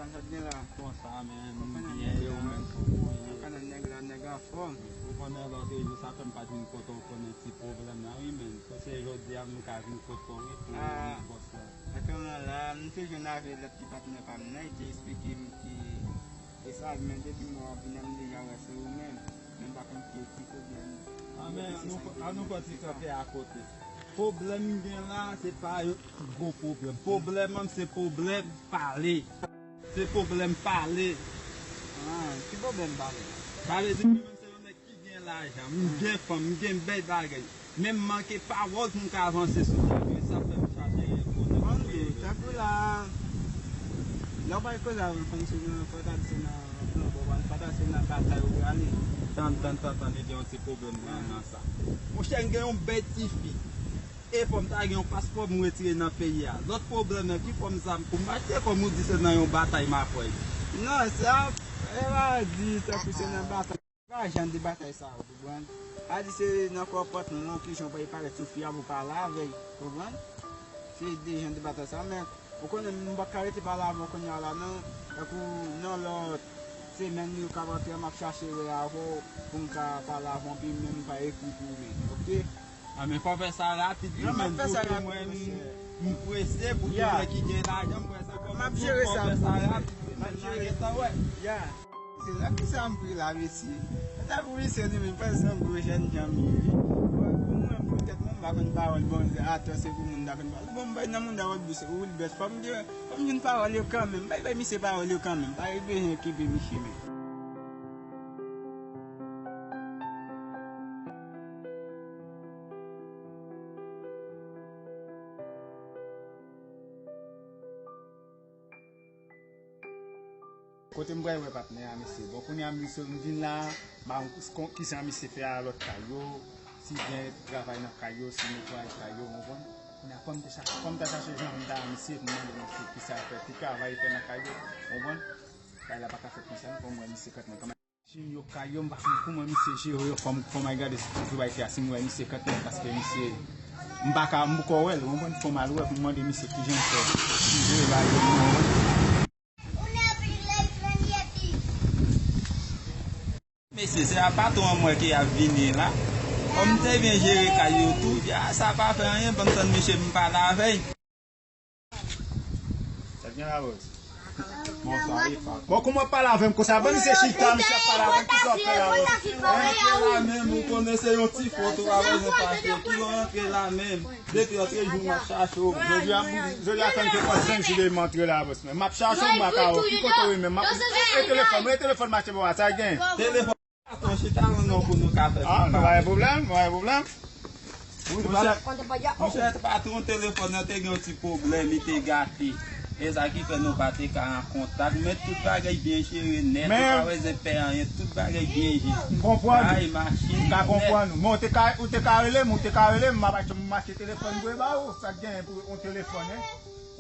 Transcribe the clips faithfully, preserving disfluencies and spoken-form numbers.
Sa k gen la? Konsa, men, m byen, e ou menm, kòman w ye? Nan kanal nèg la, nèg anfòm. Ou konnen lòt jou, sa fè m pa t vin kote w, konnen ti pwoblèm nan, wi, men. Se jodi a m ka vin kote w, wi, pou bòs la. Atè mwen la, m te jwenn avèk lòt ti patnè pa m nan, li te eksplike m ki e sa, men depi m wè w ap vin an, m deja wè se ou menm. Men m pa konn ki, ki pwoblèm. Ah, men, an nou, an nou fè ti kanpe akote. Pwoblèm m gen la, se pa yon gwo pwoblèm. Pwoblèm an m se pwoblèm pale. Se pwoblèm pale. Ah, ki pwoblèm pale? Sa vle di mwen menm se yon nèg ki gen lajan, m gen fanm, m gen bèl bagay. Men m manke pawòl pou m ka avanse sou tèt mwen. Sa fè m chache yon konnen. Tankou la, lè w bay koze avè m, fò m sou, fò ta di se nan plan, bon, fò ta di se nan batay ou prale. Tann, tann, tann, tann, e gen yon ti pwoblèm nan, nan sa. Monchè, m gen yon bèl tifi. E fò m ta gen yon paspò pou m retire nan peyi a. Lòt pwoblèm nan, ki fòm zam pou m achte, kòm ou di se nan yon batay m ap wè. Non, sa, e pa di tankou se nan batay. Pa jan de batay sa yo, ou konprann? Pa di se nan kò pòt non, non, ki jan w pa parèt sou fi a pou pale avè l, ou konprann? Se de jan de batay sa, men ou konnen m pa ka rete pale avè w kounye a la, non. Tankou nan lòt semèn yo ka rantre, m ap chache wè avè w pou m ka pale avè w, anpi menm m pa ekri pou ou menm, oke? Ah, men fò fè sa rapid, wi, men, paske mwen, m, m prese pou tout nèg ki gen lajan, m prese pou m fè sa rapid, wi, men, m gentan wè. Ya. Se la ki sa m pri la, mesye. Sa pou misye li menm, pa egzanp, gwo jèn jan m ye, wi. Pou mwen, pou tèt mwen, m pa konn pawòl bon, atò, se pou moun ta konn pawòl. Bon, m bay nan moun ta wòl bous, ou l bèt, fò m gen, fò m jwenn pawòl yo kanmenm. Bay, bay misye pawòl yo kanmenm. Pa bezwen okipe misye menm. Kote m pral wè patnè a, mesye? Bon, kounye a, misye, m vin la, ba m kon-, kisa misye fè a lòt kay yo, si gen travay nan kay yo, si netwayaj kay yo, w konprann? Kounye a, fò m te chache, fò m ta chache jan m ta misye pou m mande misye kisa l fè, ki travay li fè nan kay yo, w konprann? Bagay la pa ka fèt konsa, non, fò m wè misye kantman. Kòman machin yo, kay yo, m pa konn kòman misye jere yo, fò m, fò m al gade sou, sou bagay fè a, si m wè misye kantman, paske misye, m pa ka, m poko wè l, w konprann? Fò m al wè pou m mande misye kijan l fè, ki jere bagay yo, w konprann? Mesye, se a patwon an m wè ke y ap vini la. Kòm m te byen jere kay yo tou, ya, sa pa fè anyen, ban m tann misye, m pale avè l. Sa k gen la, bòs? Bon, kòman w pale avè m konsa? Ban misye chita, misye ap pale avè m, kisa w ap fè la, bòs? Rantre la menm, ou konnen se yon ti foto, pa bezwen fache. Kilè w rantre la menm? Depi antre jou m ap chache w. Jodi a, jodi a fè m te pran senk jou depi m antre la, bòs. Men m ap chache w, m pa ka wè w. Ki kote w ye menm? M ap, e telefòn, e telefòn mache bò a, sa gen? Telefòn, patwon, chita non, non, pou nou ka fè. Ah, nou pa gen pwoblèm, nou pa gen pwoblèm. Monchè, patwon, telefòn nan te gen yon ti pwoblèm, li te gate. E sa ki fè nou pa te ka an kontak, men tout bagay byen jere nèt, ou pa bezwen pè anyen, tout bagay byen jere. M konprann ou. Kay, machin, nèt. M ka konprann ou. Men ou te ka, ou te ka rele m, ou te ka rele m, m ap achte, m achte telefòn mwen ba ou, sa k genyen pou yon telefòn, en?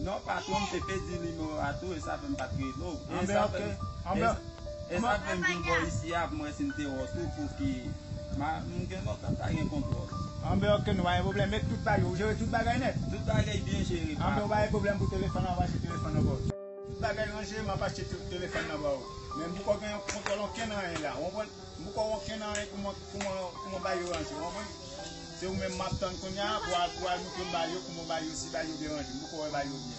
Non, patwon, m te pèdi nimewo a tou, e sa fè m pa t rele w. Anben, oke. Anben, e sa fè m vin bò isi a pou m wè si m te wè w tou, pou ki, m gen lontan m pa gen kontwòl. Anben, oke, nou pa gen pwoblèm. Met tout bagay, ou jere tout bagay nèt? Tout bagay byen jere, patwon. Anben, ou pa gen pwoblèm pou telefòn nan, w ap achte telefòn nan ba w. Tout bagay ranje, m ap achte te-, telefòn nan ba w. Men m poko gen kontwòl okenn anyen la, w konprann? M poko wè okenn anyen kòman, kòman, kòman bagay yo ranje, w konprann? Se ou menm m ap tann kounye a, pou al, pou al montre m bagay yo, kòman bagay yo, si bagay yo byen ranje. M poko wè bagay yo byen.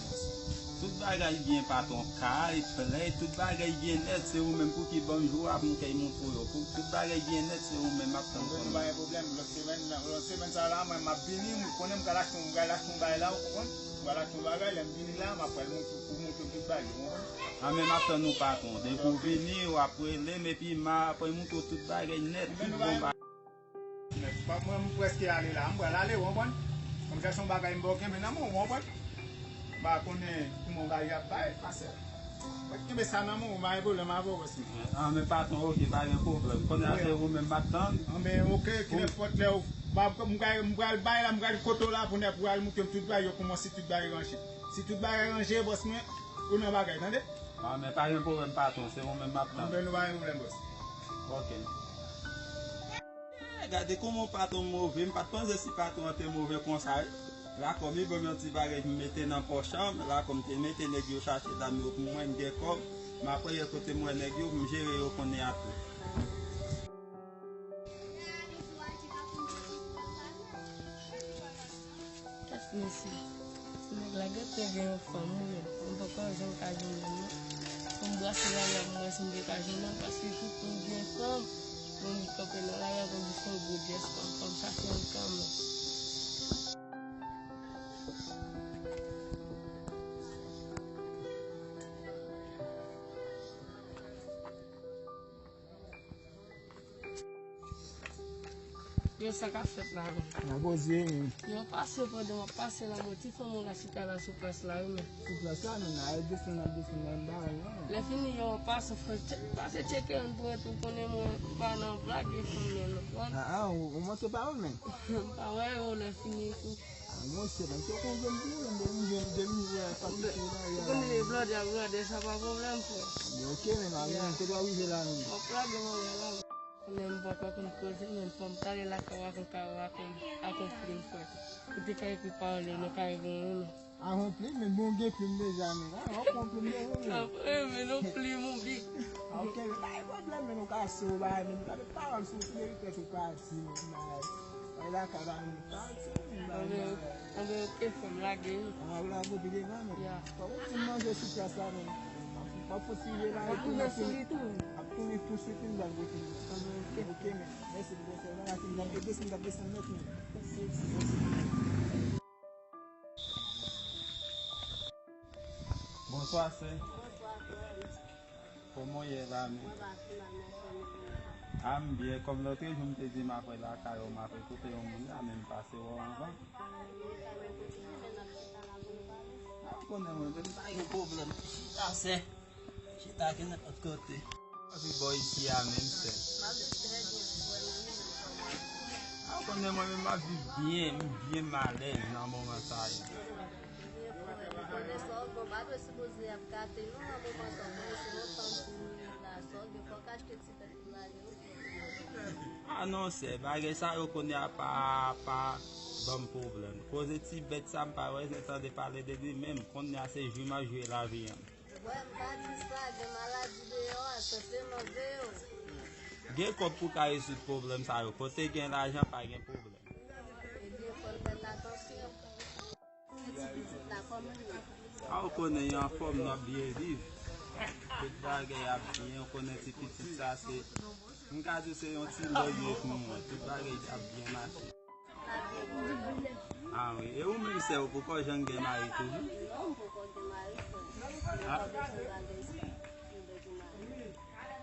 Tout bagay byen, patwon. Kay, plèy, tout bagay byen nèt. Se ou menm pou ki ban m jou a pou m kay montre w yo. Pou tout bagay byen nèt, se ou menm m ap tann kounye a. Anben, nou pa gen pwoblèm. Lòt semèn, lòt semèn sa la, mwen, m ap vini, m konnen m pral achte, m pral achte yon bagay la, w konprann? M pral achte yon bagay, lè m vini la, m ap pral montre, pou montre w tout bagay, w konprann? Anben, m ap tann ou, patwon. Depi w vini, w ap rele m, epi m ap montre w tout bagay nèt, tout bon bagay. Mwen, m prèske ale la, m pral ale, w konprann? Fò m chèche yon bagay m ba w kenbe nan men w, w konprann? M pa konnen kòman bagay ap bay, pasè. Mwen kenbe sa nan men w, m pa gen pwoblèm avè w, bòs mwen. Anben, patwon, oke, pa gen pwoblèm. Kounye a se ou menm m ap tann. Anben, oke, kilè fòt lè w, m pral, m pral bay la, m pral kote w la pou nèg pou al montre m tout bagay yo, kòman si tout bagay ranje. Si tout bagay ranje, bòs mwen, ou nan bagay, tande? Anben, pa gen pwoblèm, patwon, se ou menm m ap tann. Anben, nou pa gen pwoblèm, bòs. Oke. Eh, gade kòman patwon move, m pa t panse si patwon an te move konsa, wi. Lakòm li ban m yon ti bagay pou m mete nan pòch an, lakòm te mete nèg yo chache zam yo pou mwen, m gen kòb, m ap wè kote m wè nèg yo, pou m jere yo kounye a tou. Kèt mesye, nèg la gentan gen yon fanm wi, mwen poko janm ka jwenn li non. Fò m brase lari a pou m wè si m te ka jwenn li, paske tout moun gen fanm, moun ki kanpe nan lari a, konn di se yon gwo djès fanm, fò m chache yon kanmenm. Yo, sa k ap fèt la menm? Nan koze, men. Yo, pase pandan w ap pase la, mwen ti fanm la chita la sou plas la, wi, men. Sou plas la, men, a desann, ap desann, la, m pa wè, non. Lè fini, yo, pase, fè tche-, pase tcheke yon pou yon tou, konnen mwen pa nan blage fanm nan, non. Ah, ah, ou, ou montre pa ou, men. M pa wè yo, lè fini, tou. Ah, monchè, men, se konn jwenn pou ou, men, m jwenn, m jwenn, m jwenn, pa piti la, ya. Ou konn li blòdè, blòdè, sa pa pwoblèm, frè. Men, ok, men, mari, men, kote w rive la, men? M ap lage mari la. Konnen m poko konn koze, men fò m t ale lakay w ak yon ka-, ak yon, ak yon plim, frè. Ou te ka ekri pawòl yo nan kay gen yon, non. A yon plim, men bon, gen plim deja, men. Ah, w ap pran plim deja, men. Sa vre, men non plim ou bik. Ah, ok, men pa gen pwoblèm, men nou ka sou, ba, men gade pawòl sou plim, kèk ou ka di, men, ba, bay lakay, ba, men pa di, men, ba, Anben, ba. Anben, ok, fò m lage, wi. Ah, w lage pi devan, men. Ya. Fò w ti manje sou plas la, men. W ap fon ti rive la, ap tounen sou li tou. Ap tounen tou swit, men, m pral retounen. Anben, ok. Ok, men. Mèsi pou konsèy la, la, si m t ap desann, m t ap desann nèt, men. Mèsi. Bonswa, sè. Bonswa, frè. Kòman w ye la menm? Mwen pa pi mal, mèsi, mwen pi mal. A, m byen, kòm lòt jou m te di m ap wè lakay ou, m ap wè kote yon moun la, men m pase wè w anvan. A, ou konnen mwen menm, pa gen pwoblèm. Chita, sè. Chita, gen nenpòt kote. Kòman w ap viv bò isi a menm, sè? M ap viv trè byen, frè, mwen menm, kòman w ye? A, ou konnen mwen menm, m ap viv byen, m byen m alèz nan moman sa yo. Byen, frè, ou konnen sa w gen, w pa dwe sipoze ap gate, non, nan moman sa w konnen se lontan m pou mouri la, sa w gen, fò w ka achte ti bèt pou lage, wi. Ah non, sè, bagay sa yo kounye a pa, pa ban m pwoblèm. Koze ti bèt sa, m pa bezwen tande pale de li menm. Kounye a se jwi m ap jwi lavi an. Frè, m pa di sa, gen maladi deyò a, senpleman veye w. Gen kòb pou ka rezoud pwoblèm sa yo. Kote gen lajan, pa gen pwoblèm. Ebyen, fò n fè atansyon. E ti pitit la, kòman l ye? A, ou konnen, anfòm, n ap byen viv. Tout bagay ap byen, ou konnen ti pitit sa, se, m ka di se yon ti lò l ye pou mwen. Tout bagay ap byen mache. L ap byen pou ou. A wi, e ou menm sè, ou poko janm gen mari toujou? Non, m poko gen mari, frè. A. Mwen poko gen bagay sa. Mwen poko gen mari.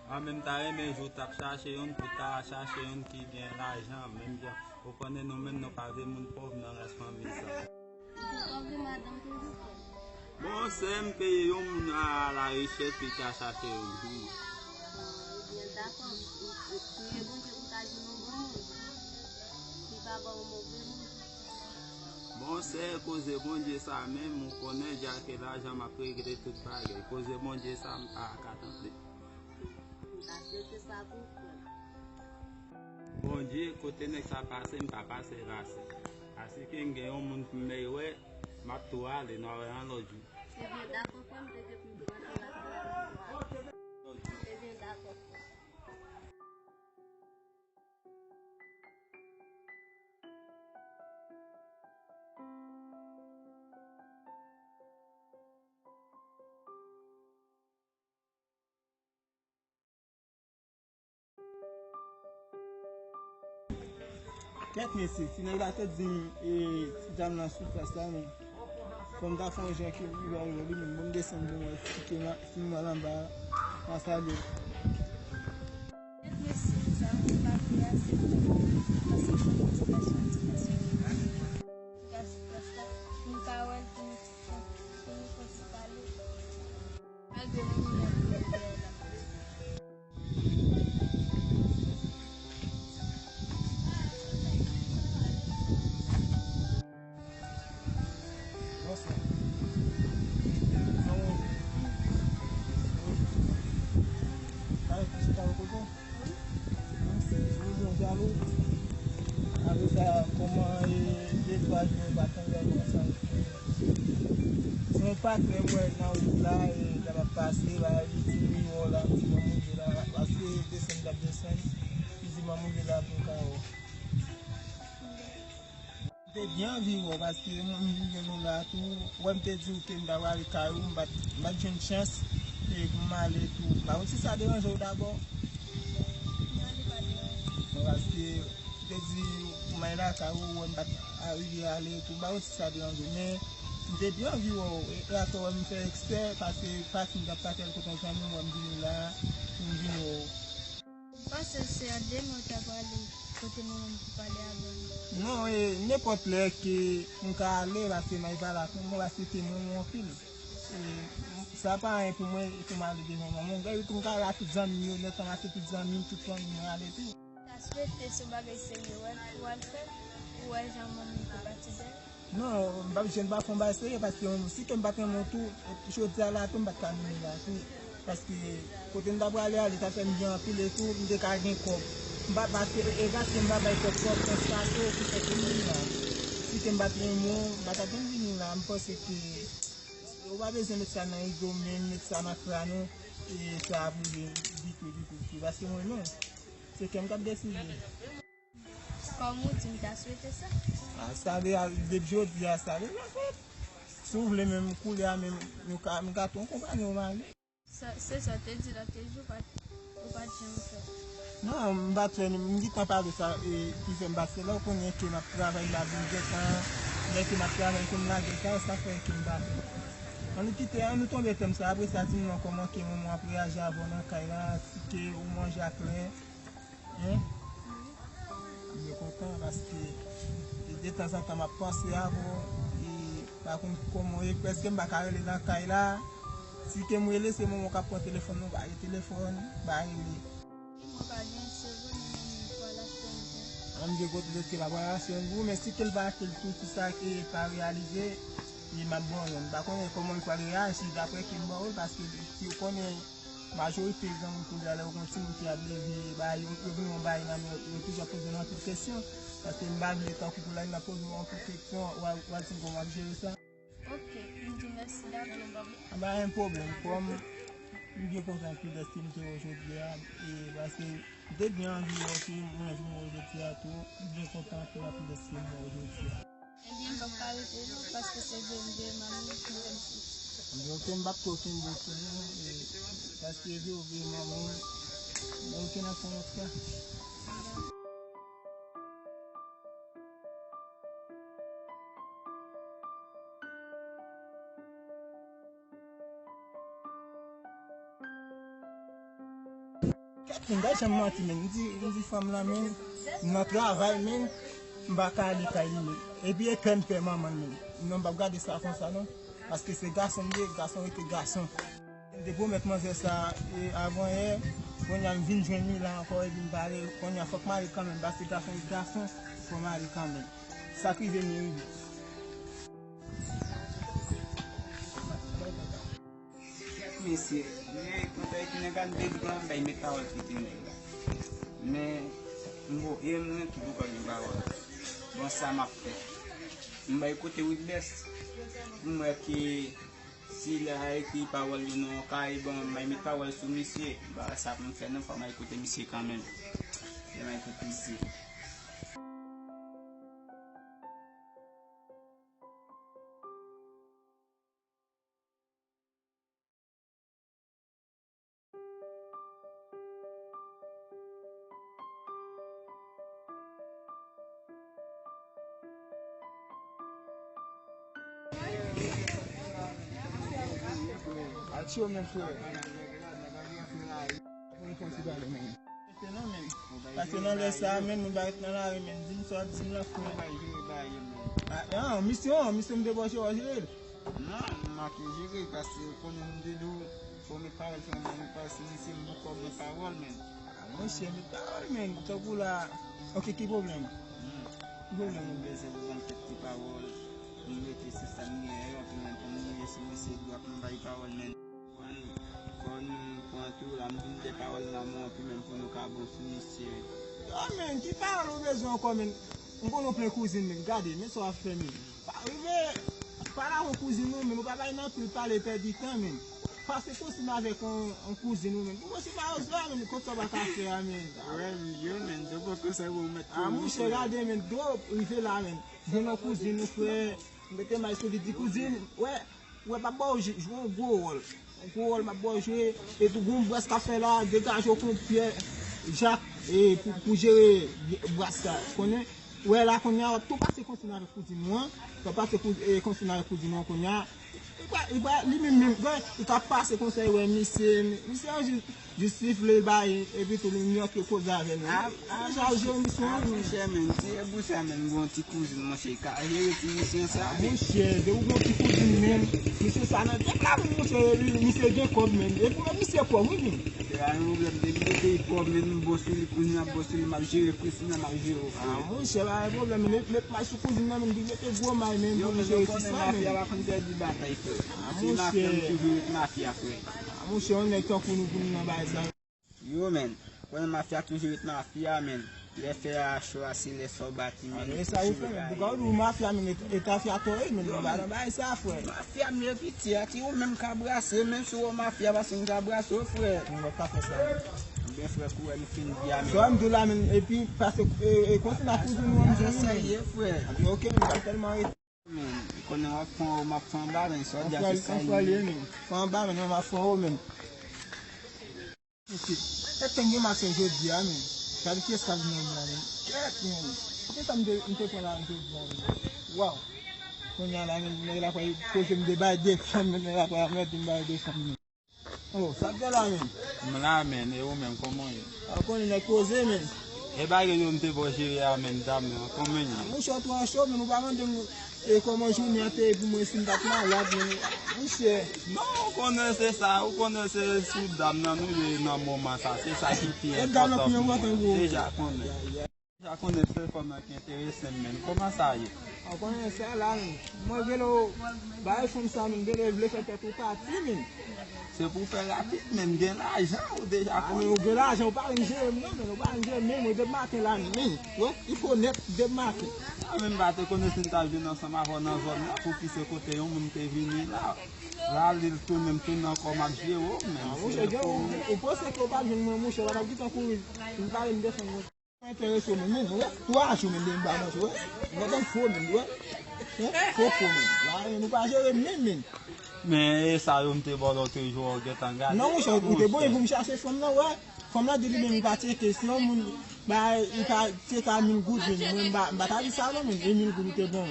Mwen menm ta renmen jou t ap chache youn pou ta chache youn ki gen lajan, menm jan ou konnen nou menm nou pa vle moun pòv nan rès fanmi sa. Ou pòv gen madanm toujou, frè? Bon, sè m peye yon moun a la rechèch pou l ta chache youn pou mwen. Ebyen, dakò. Priye Bondye pou l ta jwenn yon bon moun. Li pa ba w move moun. Bon, sè, koze Bondye sa menm, ou konnen, dja ke lajan m ap regle tout bagay. Koze Bondye sa, m pa ka tande. M ta swete sa pou frè m. Bondye, kote nèg sa pase, m pa pase la, sè. Asike m gen yon moun pou m mèy wè, m ap tou ale, n a wè yon lòt jou. Ebyen, dakò, frè m, te gen pou m te rantre lakay la pou m tou ale. Ebyen, dakò, frè m. Kèt mesye, si nèg la te di m, e, ti dam nan sou plas la, men fò m ta fè yon jan ke m rive a jwenn li, men bon, m desann pou m wè si ke ma-, si m wè l anba a, m a salye l. Kèt mesye, sa mwen pa vle a, se pou mwen. Paske mwen ti gason, ti gason ki mwen. Ti gason plas la, pou m ka wè l, pou m, pou m, pou m pale. Malgre mwen menm mwen ap viv deyò la. Bonswa. Kòman w ye? Kay, chita bò kote w? Wi. Wi, se, se yon jalou. Apre sa, kòman e de twa jou w pa tande anko? Patnè m wè nan wout la, e, lè m ap pase, bagay, li di m wi wè w la, m di manman w ye la, paske desann m t ap desann, li di manman w ye la pou m ka wè w. M te byen anvi wè w, paske mwen m vin jwenn ou la tou, wè m te di w ke m ta prale kay ou, m pa t, m pa t jwenn chans, e pou m ale tou. M pa konn si sa deranje w dabò. Non, li pa deranje. Bon, paske m te di pou m al lakay ou, wè m pa t arive ale tou, m pa konn si sa deranje w, men m te byen anvi wè w. E atò wè m fè ekspre, paske pati m t ap pati al kote yon zanmi m, wè m vini la, pou m vin wè w. M panse se an demen w ta prale kote manman m pou pale avè w. Non, e, nenpòt lè ke m ka ale, paske m al pale ak manman, paske se manman anpil. E, sa pa anyen pou mwen, e pou m ale devan manman. Gade tou, m ka ale ak tout zanmi m yo, lè tan m ak tout zanmi m, tout fanmi m, mwen ale tou. Ta swete se yon bagay serye w al fè, ou wè jan manman m te pati bèl? Non, m p ap janm pa fè yon bagay serye, paske si ke m pa t renmen w tou, jodi a la tou, m pa t ka vini la tou. Paske kote m ta prale a, li ta fè m byen anpil e tou, m te ka gen kòb. M pa, paske, e paske m pa bay kòb twòp, konstante, ki fè ke m vin la. Si ke m pa t renmen w, m pa t ap janm vini la. M panse ke ou pa bezwen met sa nan ego, men met sa nan kràn ou, e sa ap rive vite, vite, vite. Paske mwen menm, se kè m k ap deside. Kòm ou di, m ta swete sa. A, sa deja, depi jodi a, sa deja fèt. Si w vle menm koulye a menm, nou ka, m ka tou konpanye w m ale. Sa, se sa w te di lòt jou, pa t, ou pa t janm fè. Non, m pa t fè, m gentan pale sa, e, ki fè m pa t fè. Lè w konnen ke m ap travay, m pa vin gentan, lè ke m ap travay, ke m lage kay, sa fè ke m pa fè. Ann nou kite, ann nou tonbe tèm sa, apre sa, di m non kòman ke manman w ap reyaji avè w nan kay la, si ke ou manje ak lè. Hein? M byen kontan paske de tanzantan m ap panse avè w, e pa konn kòman w ye, prèske m pa ka rele nan kay la. Si ke m rele, se manman w k ap pran telefòn nan, pa gen telefòn, pa rele. Mwen pa gen sèvo, men mwen pral achte yon pen. An m gen kote lòt ke la pral achte yon pou ou, men si ke l pa achte l tou, si sa ke pa reyalize, e m ap ba w yon. M pa konnen kòman l pral reyaji daprè ke m ba w l, paske si w konnen majorite granmoun kounye a lè yo gen timoun ki ap leve, ba yo, yo gen yon bagay nan men yo, yo toujou ap poze w anpil kesyon. Paske m pa vle tankou pou lè n ap poze w anpil kesyon, w a, w a di m kòman w ap jere sa. Ok, m di mèsi dabò. A, pa gen pwoblèm, kòm m byen kontan anpil dèske m te wè w jodi a, e paske m te byen anvi wè w tou, mwen vin wè w jodi a tou, m byen kontan anpil anpil dèske m wè w jodi a. Ebyen, m p ap ka rete non, paske se vre m veye manmi m, m fè m sou. Ebyen, ok, m p ap twò kenbe w tou non, e, paske veye w veye manman w, men ok, n ap fè yon lòt fwa. Kèt, m pa janm manti, men. M di, m di fanm lan, men, m nan travay, men, m pa ka ale kay li, men. Epi e pè m pè manman l, men. Non, m p ap gade sa konsa, non. Paske se gason m ye, gason rete gason. M te pwomèt manzè sa, e, avan yè, kounye a m vin jwenn li la ankò, epi m pale, kounye a fòk m ale kanmenm, paske gason rete gason, fò m ale kanmenm. Sa k rive m rive. Mesye, men kontan ki nèg la, m te di pou m bay met pawòl kite nèg la. Men, m voye mwen ki poko gen pawòl. Bon, sa m ap fè. M bay kote Wilbès. Pou m wè ke si l a ekri pawòl yo nan yon kaye, bon, m bay met pawòl sou misye. M pa wè sa pou m fè non, fò m al kote misye kanmenm. Fò m al kote misye. Atyo men frè. Mwen fè yon ti pale men. Pase nan lè sa a, men, nou pa ret nan lari, men. Di m sa w ap di m la, frè. Mwen bay jere bagay yo, men. Ah, ah, misyon, misyon m debòche w jere l. Non, m manke jere, paske ou konnen m te di w, fò w met pawòl sou mwen, men paske misye m poko gen pawòl, men. Ah, monchè, met pawòl, men. Tankou la, ok, ki pwoblèm? Hmm. Ki pwoblèm ou bezwen pou ban m kèk ti pawòl, pou m mete sou sa m gen yo, pou m, pou m rive sou misye dwat, m bay pawòl, men. Fò nou, fò nou pran tou la, m vin fè pawòl nan men w tou, men pou nou ka bon sou misye. Yo, men, ki pawòl ou bezwen ankò, men? M konnen w plen kouzin, men. Gade, men sa w ap fè, men. Pa rive. Pale avèk yon kouzin ou, men nou pa bay nan pil pale, pèdi tan, men. Pase konsin avèk yon, yon kouzin ou, men. Pou mwen, se pa yon zwa, men, konsa w pa ka fè a, men. Wè, yo, men, yo poko sa yo mèt. A, monchè, gade, men, dlo rive la, men. Gen yon kouzin ou, frè, mete may sou li, di, kouzin, wè, wè, m ap ba w jwe yon gwo wòl. Yon gwo wòl m ap ba w jwe. E tou, gon bras k ap fè la, degaje w kon Pyè Jak, e pou, pou jere bras la. Konnen, wè la, kounye a, w ap tou pase konsin avèk kouzin ou an. W ap pase kou-, e, konsin avèk kouzin ou an kounye a. Li pa, li pa, li menm menm, wè, li ka pase konsa, wè, misye, misye an jis, jis sifle, bay, epi tou, li nèk yo koze avè l. A, a, deja, ou jere misye an, men. Monchè, men, ti e bousa, men, gon ti kouzin, monchè, ka jere ti misye sa, men. Monchè, de ou gon ti kouzin, men. Misye sa nan tèt la, men, monchè, li, misye gen kòb, men. E pou misye pòv, wi, men. Se pa yon pwoblèm, depi kote li pòv, men, m bon sou li, kouzin ap bon sou li, m ap jere Kristina, m ap jere w, frè. A, monchè, pa gen pwoblèm, men, met, met may sou kouzin nan, men, li mete gwo may, men, pou misye resistan, men. Mafya pa konn pèdi batay, frè. A, monchè. Se mafya, m toujou ret mafya, frè. A, monchè, yon nèg tankou nou pou nou nan bagay sa. Yo, men. Konnen mafya toujou ret mafya, men. Lè fè a cho a, se lè sa w bati, men. A, men sa yo fè, men. Pou ka w di w mafya, men, e, e tafya to ye, men. Yo, nou pa nan bagay sa, frè. Mafya, men, piti a, ki ou menm ka brase, men si w mafya, pase m ka brase w, frè. Nou pa ka fè sa. Byen, frè, kou wè m fin di a, men. Sa m di w la, men, epi pase, e, e, konsa n a kouzin nou an, men. Serye, frè. A, men, oke, men, pa tèlman rete. Men, ou konnen w ap fè anwo, m ap fè anba, men sa w di a se sa li ye, men. Fè anba, men, non, m ap fè anwo, men. Mesye, e ten gen maten jodi a, men. Gade kiyès k ap vin nan men la, men. Kèt, men. Kisa m te, m te pran la jodi a, men. Waw. Kounye a la, men, nèg la pral poze m de bay de fanm, men, nèg la pral mèt m bay de fanm, men. Oh, sa k gen la, men? M la, men, e ou menm, kòman w ye? A, konnen nèg poze, men. E bagay yo m te ba w jere a, men, dam nan, kòman l ye? Monchè, ou twò cho, men, ou pa mande m, e, kòman jounen an te ye pou mwen si m pa t malad, men, monchè. Non, ou konnen se sa, ou konnen se sou dam nan nou ye nan moman sa, se sa ki pi enpòtan pou mwen. Deja konnen. Deja konnen se fanm nan ki enterese m, men. Kòman sa ye? Ou konnen sa la, men. Mwen gen lè w bay fanm sa, men, gen lè l vle fè tèt ou pati, men. Se pou fè rapid, men, gen lajan, ou deja konnen. A, men, ou gen lajan, ou pa vin jere m, non, men, ou pa vin jere m, men, mwen, depi maten la, men, wè, li fò nèt, depi maten. A, men, m pa te konnen si m t ap jwenn ansanm avè w nan zòn nan, pou ki se kote yon moun te vini la. La, li tounen, m tounen ankò, m ap jere w, men. A, monchè, gen, ou, ou panse ke w pa jwenn mwen, monchè, w ap gentan kouri, m pale, m desann, monchè. Enterese w, men, men, wè, twa jou, men, depi m pa manje, wè. Mwen konn fo, men, wè. Hein? Fo, fo, men. La, men, nou pa jere m, men, men. Men, e sa yo m te ba w lòt jou, w gentan gade. Non, monchè, ou te bon pou m chache fanm nan, wè. Fanm nan di li menm li pa tcheke, si yon moun, ba, li pa tcheke a mil goud, men, mwen, m pa, m pa ta di sa, non, men, e mil goud ou te bon.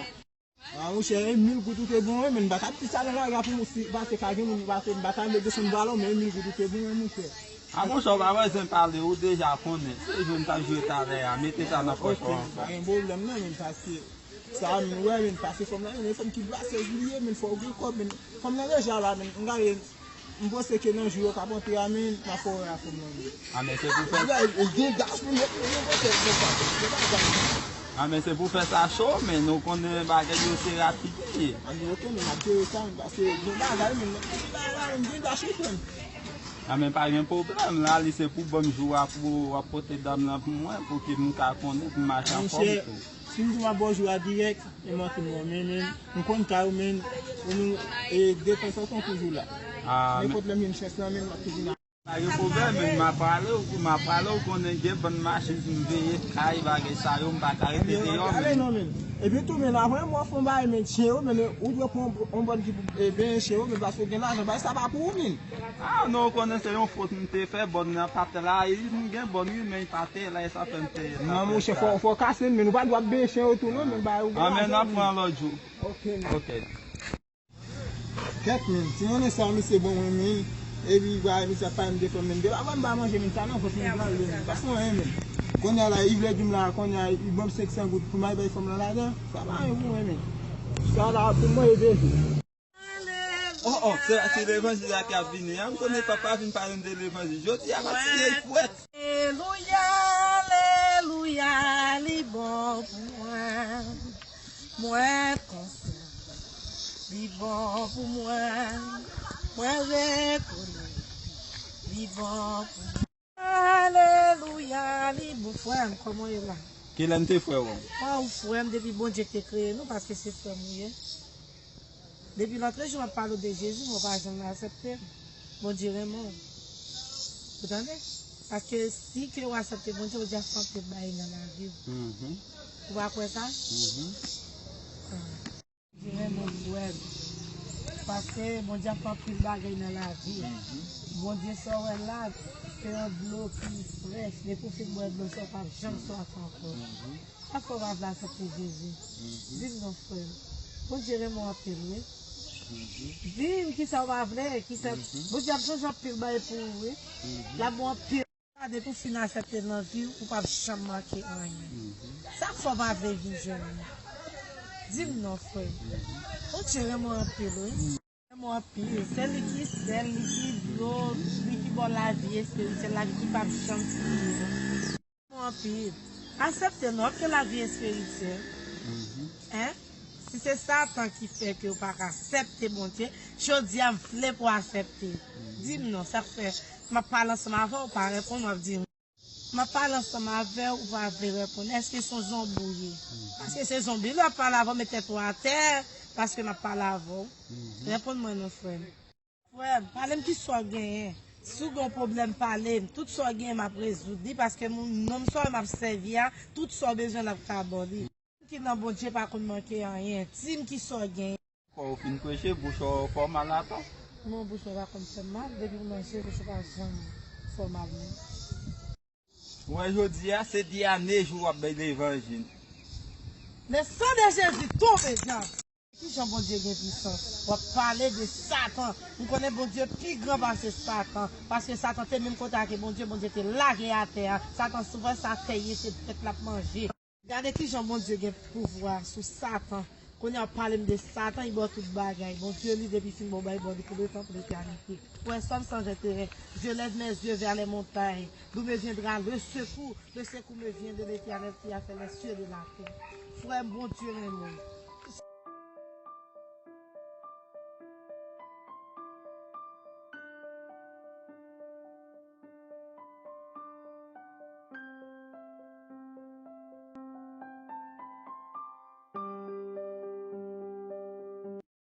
A, monchè, e mil goud ou te bon, wi, men m pa t ap di sa nan lari a pou si, pase ka gen moun pase, m pa t ap desann valè w, men e mil goud ou te bon, wi, monchè. A, monchè, w pa bezwen pale, ou deja konnen. Se jwe m t ap jwe talè a, mete sa nan pòch ou ankò. Pa gen pwoblèm, non, men, paske sa, men, wè, men, paske fanm nan, men, fanm ki brase li ye, men, fò w gen kòb, men, fanm nan deja la, men, m gade, m panse ke nan jou yo k ap antre a, men, n ap fè w wè a fanm nan, men. A, men se pou fè. Ou gen das pou mèt, men, yon kote, yon kote, yon kote. A, men se pou fè sa cho, men, ou konnen bagay yo se rapid li ye. A, men, oke, men, m ap jere sa, men, paske gen bagay, men, gen bagay, men, gen das wi, frè m. A, men pa gen pwoblèm, la, li se pou ban m jou a pou w ap pote dam nan pou mwen, pou ke m ka konnen, pou m mache anfòm tou. Si m di w m ap ba w jou a dirèk, e manti m, men, men, m konn kay ou, men, ou menm, e, defann sa w tankou jou la. A, men nenpòt lè m jwenn chans lan, men, m ap toujou nan. Pa gen pwoblèm, men, m ap prale, ou, m ap prale, ou konnen gen bann machin, m veye kay, bagay sa yo, m pa ka rete deyò, men. Epi tou, men, apre m wè w fè yon bagay, men, chen yo, men, ou dwe pran yon, yon bòn ki pou, e, benyen chen yo, men, paske w gen lajan, bagay sa pa pou ou, men. A, non, ou konnen se yon fot m te fè, bòn nan pa t la, e, m gen bòn, wi, men pa te la, e sa fè m te. Non, monchè, fò, fò w kase l, men, ou pa dwe ap benyen chen yo tou, non, men, bagay ou gen lajan, men. A, men, n ap pran lòt jou. Oke, men. Oke. Kèt, men, ti monnen sa, misye ban mwen, men. Epi, ba, misye ap pale m de fanm, men. Depi avan m pa manje, men, sa nan vant mwen pral, men. Pase anyen, men. Kounye a la, li vle di m la, kounye a, li ban m senk san goud pou m al bay fanm lan lajan. Sa pa anyen pou mwen, men. Sa la, pou mwen, e de jou. Oh, oh, se, se levanjil la k ap vini. A, m konnen papa vin pale m de levanjil. Jodi a, m ap tiye l fwèt. Alelouya, alelouya, li bon pou mwen. Mwen kontan, li bon pou mwen. Mwen rekonèt, li bon pou mwen. Alelouya, li bon. Frè m, kòman w ye la? Kilè m te frè w? Waw, frè m, depi Bondye te kreye nou, paske se frè m ou ye. Depi lòt jou m ap pale w de Jezi, men w pa janm aksepte l. Bondye renmen w. Ou tande? Paske si ke w aksepte Bondye, Bondye ap fè anpil bagay nan lavi w. Ou pa kwè sa? Ah. Bondye renmen w, frè m. Paske Bondye ap fè anpil bagay nan lavi w. Bondye sa w wè la, se yon dlo ki frèch. Depi w fin bwè dlo sa, w p ap janm swaf ankò. Sa fè w pa vle aksepte Jezi? Di m non, frè m. Bondye renmen w anpil, wi. Di m kisa w pa vle, kisa. Bondye ap chanje anpil bagay pou ou, wi. L ap ba w anpil. Depi w fin aksepte l nan vi w, ou p ap janm manke anyen. Sa fè w pa vle vin jwenn li? Di m non, frè m. Bondye renmen w anpil, wi. Renmen w anpil. Se li ki sèl, li ki dlo, li ki ba w lavi espirityèl, lavi ki p ap janm fini. Renmen w anpil. Aksepte l non, w ap gen lavi espirityèl. Hein? Si se Satan ki fè ke w pa ka aksepte Bondye, jodi a m vle pou w aksepte. Di m non, sa k fè m ap pale ansanm avè w, ou pa reponn, w ap di m. M ap pale ansanm avè w, ou pa vle reponn. Èske se yon zonbi w ye? Paske se zonbi, lè w ap pale avè w, met tèt ou atè, paske m ap pale avè w. Reponn mwen non, frè m. Frè m, pale m kisa w genyen. Si w gen yon pwoblèm, pale m. Tout sa w genyen, m ap rezoud li, paske moun, nonm sa w m ap sèvi a, tout sa w bezwen, l ap ka ba w li. Moun ki nan Bondye pa konn manke anyen. Di m kisa w genyen. Fò w fin preche, bouch ou fè w mal atò. Non, bouch mwen pa konn fè m mal, depi m manje, bouch mwen pa janm fè w mal, non. Ou wè jodi a, se dènye jou w ap bay levanjil. Le sang de Jésus, tonbe, dyab! Kijan Bondye gen pisans? W ap pale de Satan. M konnen Bondye pi gran pase Satan. Paske Satan te menm kote ak Bondye, Bondye te lage atè a. Satan, si w wè sa tè ye, se bèt l ap manje. Gade kijan Bondye gen pouvwa sou Satan. Kounye a w ap pale m de Satan, li ba w tout bagay. Bondye, li depi fin ba w bagay, ba w li pou letan, pou letènite. Frè, sòm sans enterè. Je lève mes yeux vers les montagnes. D'où me viendra le secours? Le secours me vient de l'Éternel qui a fait les cieux et la terre. Frè m, Bondye renmen w.